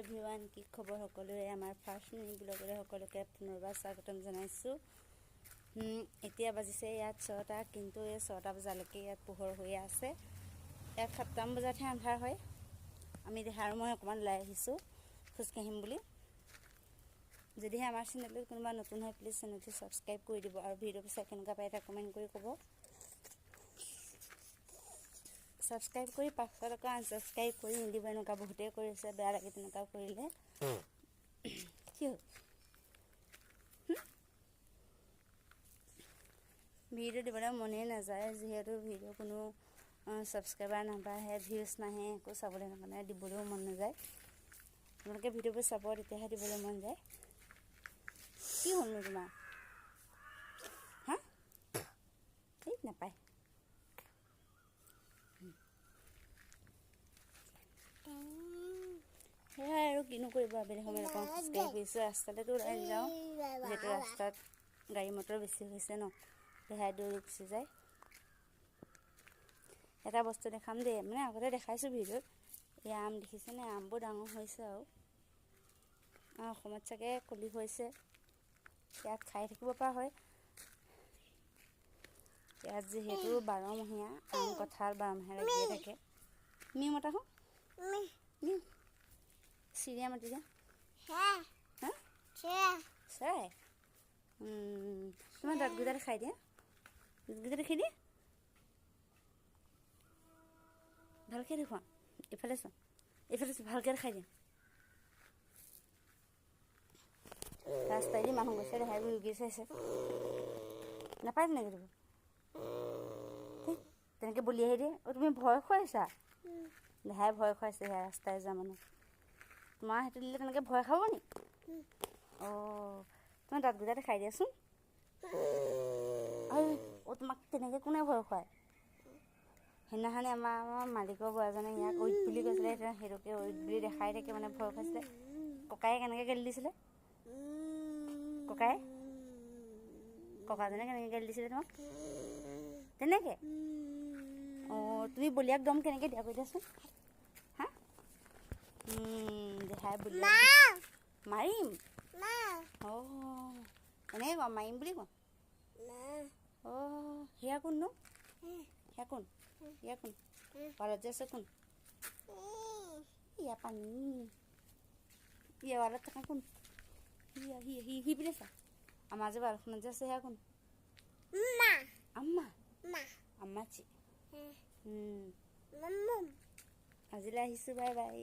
Everyone, কি খবৰ সকলোৰে? আমাৰ ফাৰ্ষ্ট মিনি ব্লগলৈ সকলোকে পুনৰবাৰ স্বাগতম জনাইছোঁ। এতিয়া বাজিছে ইয়াত 6টা, কিন্তু এই 6টা বজালৈকে ইয়াত পোহৰ হৈয়ে আছে। ইয়াত 7টামান বজাতহে আন্ধাৰ হয়। আমি দেহা আৰু মই অকণমান ওলাই আহিছোঁ খোজকাঢ়িম বুলি। যদিহে আমাৰ চেনেলটোত কোনোবা নতুন হয়, প্লিজ চেনেলটো ছাবস্ক্ৰাইব কৰি দিব আৰু ভিডিঅ'টো চাই কেনেকুৱা পায় এটা কমেণ্ট কৰি ক'ব। ছাবস্ক্ৰাইব কৰি পাছত আকৌ আনছাবস্ক্ৰাইব কৰি নিদিব, এনেকুৱা বহুতেই কৰিছে, বেয়া লাগে তেনেকুৱা কৰিলে। কি হ'ল? ভিডিঅ' দিবলৈ মনেই নাযায়, যিহেতু ভিডিঅ' কোনো ছাবস্ক্ৰাইবাৰ নাবাঢ়ে, ভিউজ নাহে, একো চাবলৈ নাপায়, দিবলৈও মন নাযায়। আপোনালোকে ভিডিঅ'বোৰ চাব, তেতিয়াহে দিবলৈ মন যায়। কি হ'লনো তোমাৰ? হা, এই নাপায়। সেয়াই আৰু কিনো কৰিব, আবেলি সময়ত অকণ খোজকাঢ়ি ফুৰিছোঁ। ৰাস্তালৈতো ওলাই নাযাওঁ, যিহেতু ৰাস্তাত গাড়ী মটৰ বেছি হৈছে ন, দেহাই দৌৰি গুচি যায়। এটা বস্তু দেখাম দেই, মানে আগতে দেখাইছোঁ ভিডিঅ'ত। এই আম দেখিছেনে? আমবোৰ ডাঙৰ হৈছে আৰু অসমত চাগে কলি হৈছে, ইয়াত খাই থাকিব পৰা হয়। ইয়াত যিহেতু 12মহীয়া আম, কঁঠাল 12মহীয়া লাগিয়ে থাকে। মি মতা হো, মি চিৰিয়া মাতি দিয়া। হা, চৰাই তোমাৰ দাঁতকেইটা দেখাই দিয়া, দাঁতকেইটা দেখাই দিয়া, ভালকৈ দেখুওৱা। এইফালে চোৱা, এইফালে চোৱা, ভালকৈ দেখাই দিয়া। ৰাস্তাইদি মানুহ গৈছে, দেখাই ঘূৰি চাইছে। নাপায় তেনেকৈ দিব, তেনেকৈ বলি আহি দিয়ে। অ' তুমি ভয় খুৱাইছা, দেহাই ভয় খুৱাইছে সেয়া ৰাস্তাই যোৱা মানুহ। তোমাৰ সেইটো দিলে তেনেকৈ ভয় খাব নি? অঁ, তোমাৰ দাঁতকেইটা দেখাই দিয়াচোন। অ', তোমাক তেনেকৈ কোনে ভয় খুৱায়? সেইদিনাখনি আমাৰ মালিকৰ বুঢ়াজনে ইয়াক ঐত বুলি কৈছিলে, এতিয়া সেইটোকে ঐত বুলি দেখাই থাকে, মানে ভয় খুৱাইছিলে। ককায়ে কেনেকৈ গালি দিছিলে? ককায়ে, ককাজনে কেনেকৈ গালি দিছিলে তোমাক? তেনেকৈ? অঁ, তুমি বলিয়াক দম কেনেকৈ দিয়া কৈ দিয়াচোন। হা, দেহাই বলিয়াক মাৰিম। অঁ, এনেকৈ কোৱা, মাৰিম বুলি কোৱা। অঁ, সেয়া কোননো? সেয়া কোন? ইয়া কোন? ৱালত যে আছে কোন? ইয়া পানী, ইয়া ৱালত থকা কোন? সিয়া সি সি সি পিনে চা, আমাৰ যে ৱালখনত যে আছে সেয়া কোন? আম্মা, আম্মাচি। আজিলৈ আহিছোঁ, বাই বাই।